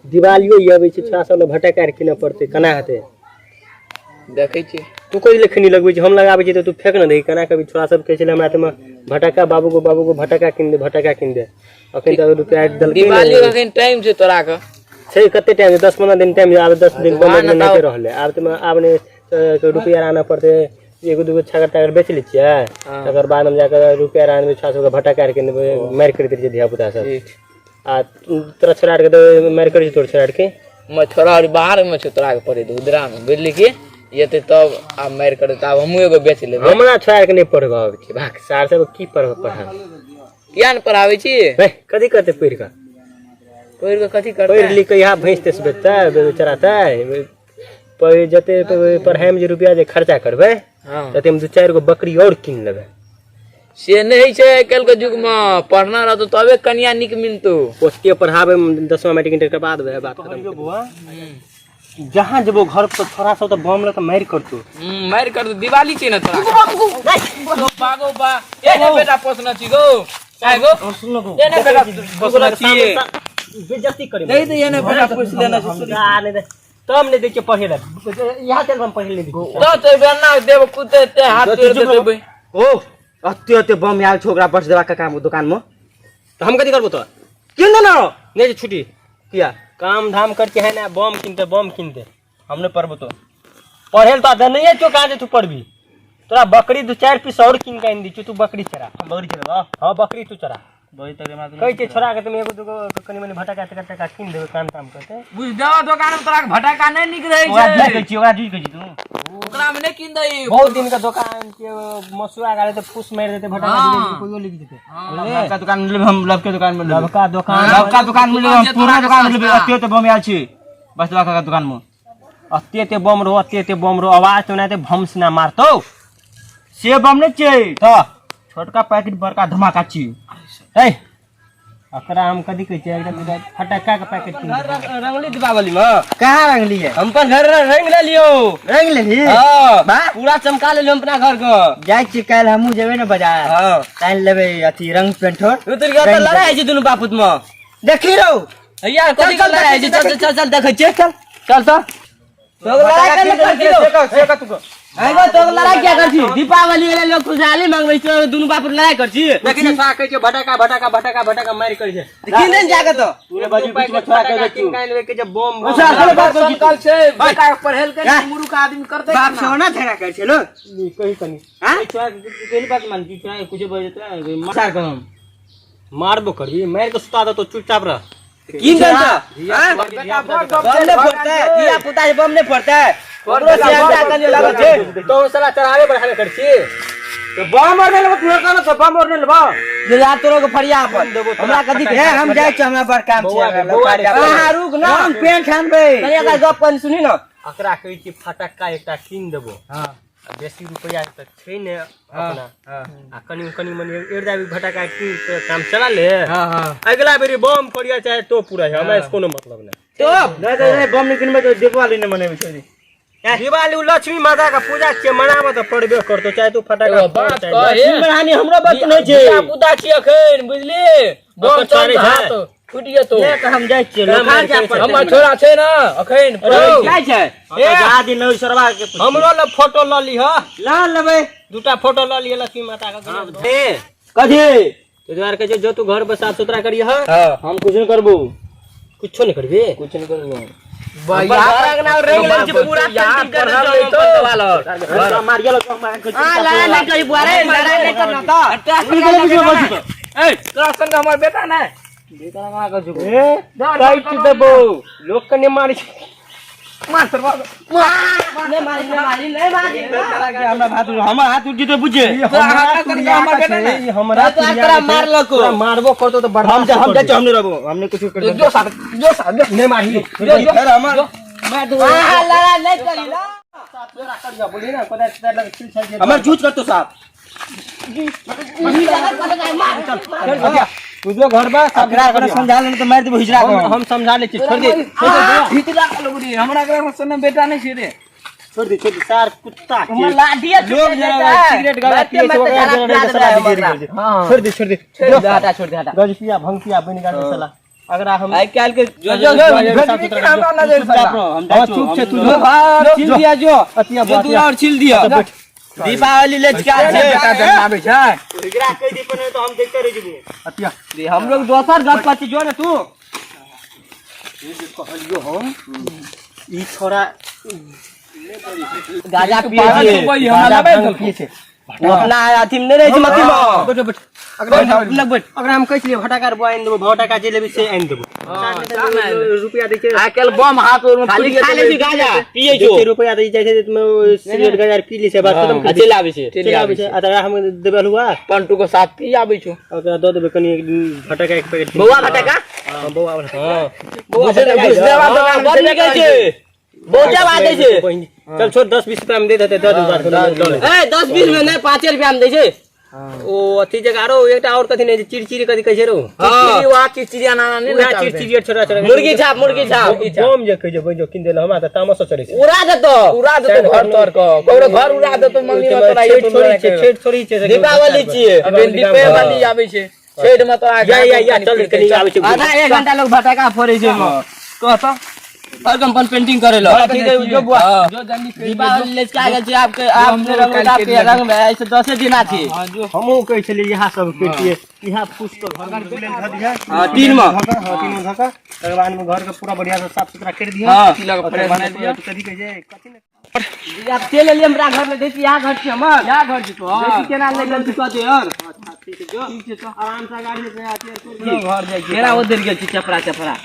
दिवालियो ई अबै छै, छोड़ा सब लए भटक आर कीनऽ पड़तै, केना हेतै? देखै छी। तू कथी लए खैनी लगबै छी? हम लगाबै छी तऽ तू फेक ने दही। केना कभी छोड़ा सब कहै छलै हमरा तऽ भटका बाबू को, बाबू को भटका कीन दे, भटका कीन दे। अखन तक रुपया देलकै दिवाली के अखन टाइम छै तोरा के। छै कते टाइम छै? 10-15 दिन टाइम छै। आब 10 दिन 15 दिन वएह ने। नहि रहलै आब तऽ आब ने रुपया आनऽ पड़तै। एगो दूगो छागर तागर बेच लै छियै, तकर बाद हम जाकऽ रुपया आनबै, छोड़ा सबके भटका आर कीन देबै। मारि करैत रहै छै धिया पुता सब। ठीक। आ तोरा छोड़ा आरके तऽ मारि करै छै तोर छोड़ा आरके? म छोड़ा और बाहर में छौ, तोरा के पड़े उदरा में, बुझली की एते तब आब मारि करे तऽ आब हमहूँ एगो बेच लेबै। हमरा छोड़ा आरके नहि पढ़बऽ आबै छै। भाग सार सब, की पढ़ब पढ़ाब? किया ने पढ़ाबै छी? हे, कथी करतै पढ़ि कऽ? पढ़ि कऽ कथी करतै? पढ़ि लिख कऽ यहाँ भैंस तैंस बेचतै, चरातै। पढ़ जते पढ़ाइमे जे रुपया जे खर्चा करबै तते हम दू चारि गो बकरी आओर कीन लेबै। से नहि छै, आइ काल्हि के युग मे पढ़ना रहतो तबे कनिया नीक मिलतो। ओते पढ़ाबै 10वां मैट्रिक इंटर के बाद वएह बात खत्म। बौआ, जहाँ जेबो घर पर छोड़ा सब तऽ बम लऽ कऽ मारि करतौ। मारि करतौ, दिवाली छै ने तोरा। बागो बा, ए ने बेटा पोसना छी गो, काहे गो? ए ने बेटा पोसना छी। बेइज्जती करे नहीं तऽ ए ने बेटा पोस लेना छी। आ, नहि तब नहि दै छियै पढ़े लए। यहाँ चल, हम पढ़े लए नहि दै छियै। तो तो बेना देब कुते ते हाथ तोड़ देबै। ओ अते अते बम आयल छौ, ओकरा बस देबा काका दुकान में। तऽ हम कथी करबो तऽ? किन दे ना। नहि छै छुट्टी। किया? काम धाम करके है ना, बम किनते, बम किनते। हम नहीं पढ़बो तो। पढ़े तो नहीं है, कहाँ जे तू पढ़बी? तोरा बकरी दू चारि पीस और कीन के आनि दै छियौ, तू बकरी चरा। बकरी चलेबा? हाँ, बकरी तू चरा। बकरी तक हमरा कहै छियै छोड़ा के तुम एगो दूगो कनि मनि भटका तका टका कीन देबै, काम ताम करते। बुझ देवा, दुकान में तोरा के भटका नहीं निक रहे ओकरा छै। झूठ कहै छी, ओकरा झूठ कहै छी तू। ओकरा में नहीं किन दही। बहुत दिन के दुकान के मसुआ गाले तऽ फूस मारि देतै, भटका दिले कोइयो लिख देतै। लबका दुकान में लेबै हम, लबके दुकान में लेबै। लबका दुकान। लबका दुकान में लेबै हम, पुरना दुकान में लेबै। सस्ता। अते अते बम आयल छी बस देबा काका दुकान में। अते अते बम रहो, अते अते बम रहो, आवाज तो नहीं भम से ना मारतो। से बम नहीं छै। तो छोटका पैकेट बड़का धमाका छी। ए एकरा हम कथी कहै छियै, एकदम फटक्का के पैकेट कीन देबै। रंगली दीपावली में? कहाँ रंगली है? हम अपन घर रंग लेलियो। रंग लेली? हाँ। वाह। पूरा चमका लेलियो हम अपना घर के। जाइ छी, काल्हि हमहूँ जेबै ने बाजार। हाँ। काल्हि लेबै अथी रंग पेंट और। तू तो लड़ाई होइ छै दुनू बापूत में। देखी रहो यार, कथी के लड़ाई होइ छै? चल चल चल, देखै छियै, चल चल तो। तो लड़ाई कर ले, आइगो तो लड़ाई क्या कर छी? दीपावली वाले लोग खुशहाली मंगबै छै, दुनू बाप लड़ाई कर छी। देखी ने, छोड़ा कहै छै भटका भटका भटका भटका मारि करै छै। किन दिन जाके तो पूरे बाजू बीच में छोड़ा कहै छै कीन लेबै के जे बम। संकल छै बेटा के पढ़ेल के मुरुख आदमी करतै। बाप से ना झगड़ा कर छै लोग। कही कनी। हां? छोड़ा के बात मान छी, छोड़ा कुछ बोल जेतै मार कर हम मारबो करबी, मारि के सुता दे तो चुपचाप रह। किन दिन तो हां बम नहीं फोड़ते, धिया पुता के बम नहीं फोड़ते, ओकरो से अंडा कनी लागल छै। तो साला चढ़ावे बढ़ावे कर छी। तो बम और नहीं लेबो, तू कहलो तो बम और नहीं लेबो जे यार तोरो के फरिया अपन हमरा कथी के। हम जाइ छी, हमरा बड़ काम बौआ छै। रे, बौआ रे। हां, रुक ना, हम पेंट आनबै। कनी एकरा गप कनी सुनी ना। एकरा कहै छी फटक्का एकटा कीन देबो। हां। आ बेसी रुपैआ तऽ छै ने अपना, आ कनि कनि मनि एक दाबी फटक्का कीन के काम चला ले। हां हां। अगला बेरी बम फोड़िया चाहे तो पूरा है, हमरा से कोनो मतलब नहीं। तो नहीं नहीं, बम नहीं किनबै तो दीपावली नहीं मनेबै, छोड़ी। दिवाली उ लक्ष्मी माता के पूजा छियै, मनाबऽ तऽ पड़बे करतौ, चाहे तू फटाका एगो फोड़ बात चाहे कहे। लक्ष्मी महारानी हमरो बात नहीं छै। धिया पुता छी अखन, बुझली? बम ओकर तम छोड़ै छै। हाथ फुटि जेतौ। ले तऽ हम जाइ छियै, लोखा जाय पड़तै। हमर छोरा छै ने अखन। जाइ छै। ए, जा दिन ओइ सरवा के पूछ। हमरो लग फोटो लऽ लिह। लऽ लेबै। दूटा फोटो लऽ लिह लक्ष्मी माता के। ए कथी? तो दुआर कहै छै जो तू घर पर साफ सुथरा करिह। हम कुछ नहीं करबो। कुछो नहीं करबी? कुछ नहीं करबो। घर अंगना रंग लै छी पूरा, पेंटिंग कर दे छी अपन देवाल और। मार गेलो तो मार। हां, लड़ाई नहीं करी बुआ रे, लड़ाई नहीं करना तो। ए तोरा संग हमर बेटा नै। ए काटि देबो, लोक के नहि मारै छै। मार सरवा। नहीं मारी, नहीं मारी, नहीं मारी। हमरा हाथ, हमर हाथ उठ जेतै बुझे। तोरा संग हमर बेटा नै। ई हमरा तो तोरा मारलको। तोरा मारबो करतो तऽ हम बर्दाश्त हम जाइ छी, हम नहीं रहबो, हम नहीं कुछ करबो। जो साथ, जो साथ, जो। नहीं मारही। जो जो फिर हमर हां, लड़ाई नहीं करी ला। बोली ना कोदा हमर झूठ करतो साहब। तू जो घर बा साफ एकरा एकरा समझा लेने तो मार देबो हिजरा को। हम समझा ले छी, छोड़ दे, छोड़ दे। हिजरा के लोग रे, हमरा के संग बेटा नै छै रे। छोड़ दे, छोड़ दे सार कुत्ता के। हमर लाठिया लोग जरा सिगरेट गला पिए छै, ओकरा जरा साला बिगड़ि गेल छै। छोड़ दे, छोड़ दे। छोड़ दे, हटा, छोड़ दे, हटा। गजपिया भंगपिया बनि गेल छै साला। अगर हम आइ काल्हि के जो जो भेजबी कि हमरा नजर से हां चुप छै तू जो छील दिया जो अतिया जो दूर और छील दिया। दीपावली ले क्या छै बेटा जन्माबै छै। एकरा कहि दे पर तो हम देखते रह जेबो। अतिया हम लोग दोसर गप पर जो ने तू कहलियो हम ई छोरा गाजा पिए छै, हमरा लबै पिए छै। अपना अथी में नहीं रहै छै मथी में। बैठ बैठ, अगरा हम कहै छलियै भटाकार बुआ आनि देबो, भटाका जे लेबै से आनि देबो। रुपया दै छै। आइ काल्हि बम हाथ ओर में खाली खा लै छै गाजा पिए दै छौ छै रुपया दै जाइ छै सिगरेट गाजा पी लै छै, बात खत्म आ कर चलि आबै छै। चलि आबै छै। आ तकरा हम देबै हलुआ पंटू के साथ पी आबै छौ। ओकरा दऽ देबै कनि भटाका एक पैकेट। बौआ भटका हां बौआ वाला। हां बुझदेवा दोकान बड़ नीक छै, बहुते बात दै छै। चल छोड़, 10-20 रुपया में दे देते, दऽ देबै। ए 10-20 में नहीं, 5 रुपया में दै छै। ओ अथी जगह आरो एकटा और कथी नहीं, चिड़चिड़ी कथी कहै छै रो। हां वहाँ चिड़चिड़िया नाना नहीं उएह चिड़चिड़ी छोटा छोटा मुर्गी छाप, मुर्गी छाप। बम जे कहै छै बहिन जो कीन देलहुँ हमरा तऽ तामस चढ़ै छै। उड़ा देतो, उड़ा देतो घर तर के, ककरो घर उड़ा देतो। मंगनी में तोरा छठि थोड़ी छै, छठि थोड़ी छै। दीपावली छियै। दीपावली आबै छै छठि में तोरा। या या या चल कनि आबै छै। आधा एक घंटा लोग भटका फोड़ै छै। कह तऽ और कंपन पेंटिंग करे लो। ठीक है, जो बुआ जो जल्दी दीपावली ले के आ गेल छी आपके आप रंग आपके रंग में ऐसे 10 दिन आछी। हमहूँ कहै छलियै इएह सब करितियै, इएह फूस के घर में धऽ दिहऽ। हां तीन में हां तीन में धऽ कऽ तकर बाद में घर के पूरा बढ़िया से साफ सुथरा करि दिहऽ। हां ओकर बाद में कथी कहै छै कथी ने आप तेल लेलियै हमरा घर में देखी, यहाँ घर छी हमर, यहाँ घर छी तोहर। देखी केना ले गेल छी कते और ठीक छै, जो आराम से गाड़ी से आती है। घर जाइ छी केना उधर गेल छी चपरा चपरा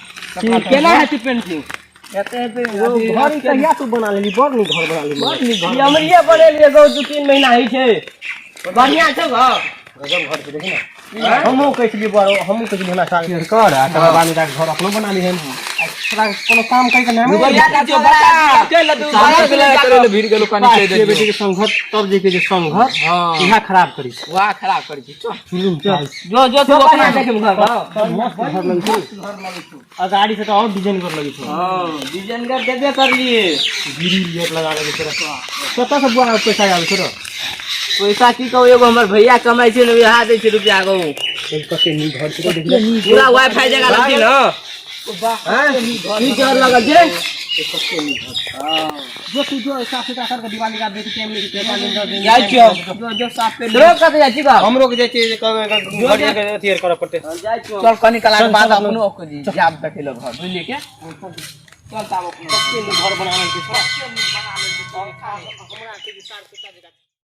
केना हेतै पेंटिंग? घर कहिया तू बना लेली? बड़ नीक घर बना लेली। ई हमरिये बनेलियै गौ, 2-3 महीना होइ छै। बढ़िया छौ घर। गजब घर छै, देखी ने। हमहूँ कहै छलियै बड़, हमहूँ कहै छलियै हमरा साथ कर आ तकर बाद जाके घर अपनो बना लिहन। तोरा कोनो काम करि के नाम भीड़ गेलो कनि कहि बेटी देलियौ। के संघत तब जे कहै छै संघत इएह खराब करै छै। वाह खराब करै छी। चल चल जो जो तू अपना देखिम घर। मस्त घर लगै छै आ गाड़ी से तऽ और डिजाइन कर लगै छै। हां डिजाइन कर देबे करलिए। ग्रिल गेट लगा लगै छै। कतऽ से बुआ पैसा आबै छै रो? पैसा की कहू, एगो हमर भैया कमाइ छै ने, वएह दै छै रुपया गौ। कते नीक घर छै देखी। पूरा वाईफाई जगह लगथिन। हां की घर लगल छै? जो तू जो साफ सुथरा करके दिवाली का बेटी टाइम लेके 5 दिन 10 दिन जाइ छियौ। जो जो साफ कर रोक कतऽ जाइ छी गौ? हमरो के जाइ छियै जे कहबै घर जाके अथी आर करऽ पड़तै। जाइ छियौ। चल कनि काल के बाद अपनो जाब देखै लए घर बुझलियै के। चल ताब अपनो घर बना लेलकै। हमरा के साफ सुथरा।